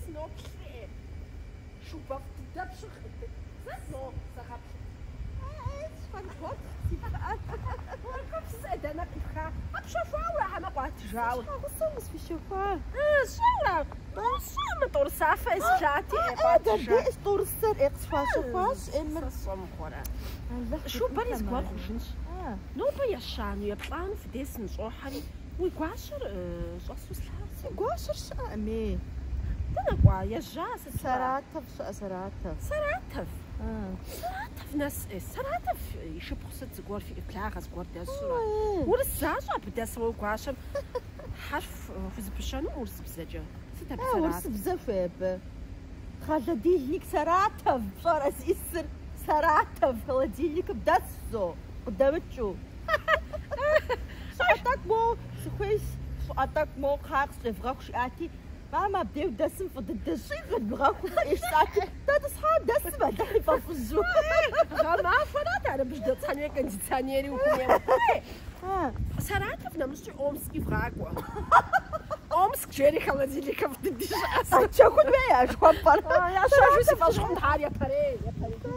сыноплъри, шубэфӏ дыдэ пщыгъ. Зэт мо, сыгъэплъыт. Щхьэнтхъуэт си пыӏэр. Псэ, дэнэ къипха? А пщэхуауэ, хьэмэ къуатыжауэ? Щхьэгъусэм къысхуищэхуа. Сщӏэура? Сщӏэ, мы тӏорысафэ эслъати, къуатыжа. Дэ тӏорысэр къысхуащэхуащ, мыр. Сэ сщӏэ мыхъуэрэ. Шубэри зыгуэр хъужынщ. Нобэ ещанэу, еплӏанэу фи дей сыныщӏохьэри, уи гуащэр щӏэсу слъагъу. Си гуащэр щыӏэкъым, ей. Дэнэ кӏуа? Ежьа сыт щӏа? Саратов щыӏэ, Саратов. Саратов? Саратов нэс, Саратов и шыпхъу сыт зыгуэр фи благъэ зыгуэр дэсурэ? Урыс защӏэ абы дэсу уи гуащэм хьэрф хузэпыщэну урысыбзэкӏэ? Сыт абы Саратов? Урысыбзэ хуей абы. Холодильник Саратов, пщӏэрэ зиӏысыр? Саратов холодильникым дэс зо, къыдэмыкӏыу. Щӏыӏэ тӏэкӏу моуэ сыхуейщ, щӏыӏэ тӏэкӏу моуэ кхъа къысщӏевгъэху жиӏати, мамэ абдей дэсым фӏы дыдэ щӏи къедмыгъэхуу жысӏати, дэтӏысхьа дэсым Алыхь и фӏэфӏыжу. Гъэмахуэрат ар абы жыдэтӏысхьэн хуей кондиционери ухуейуэ. Саратов нэмыщӏи Омски вгъакӏуэ. Омск жери холодильникыфӏ дыди щыӏэс. Щэхун хуей а жыхуэпӏэр. Ящэжу си фӏэщ хъун ар япэрей, япэрей.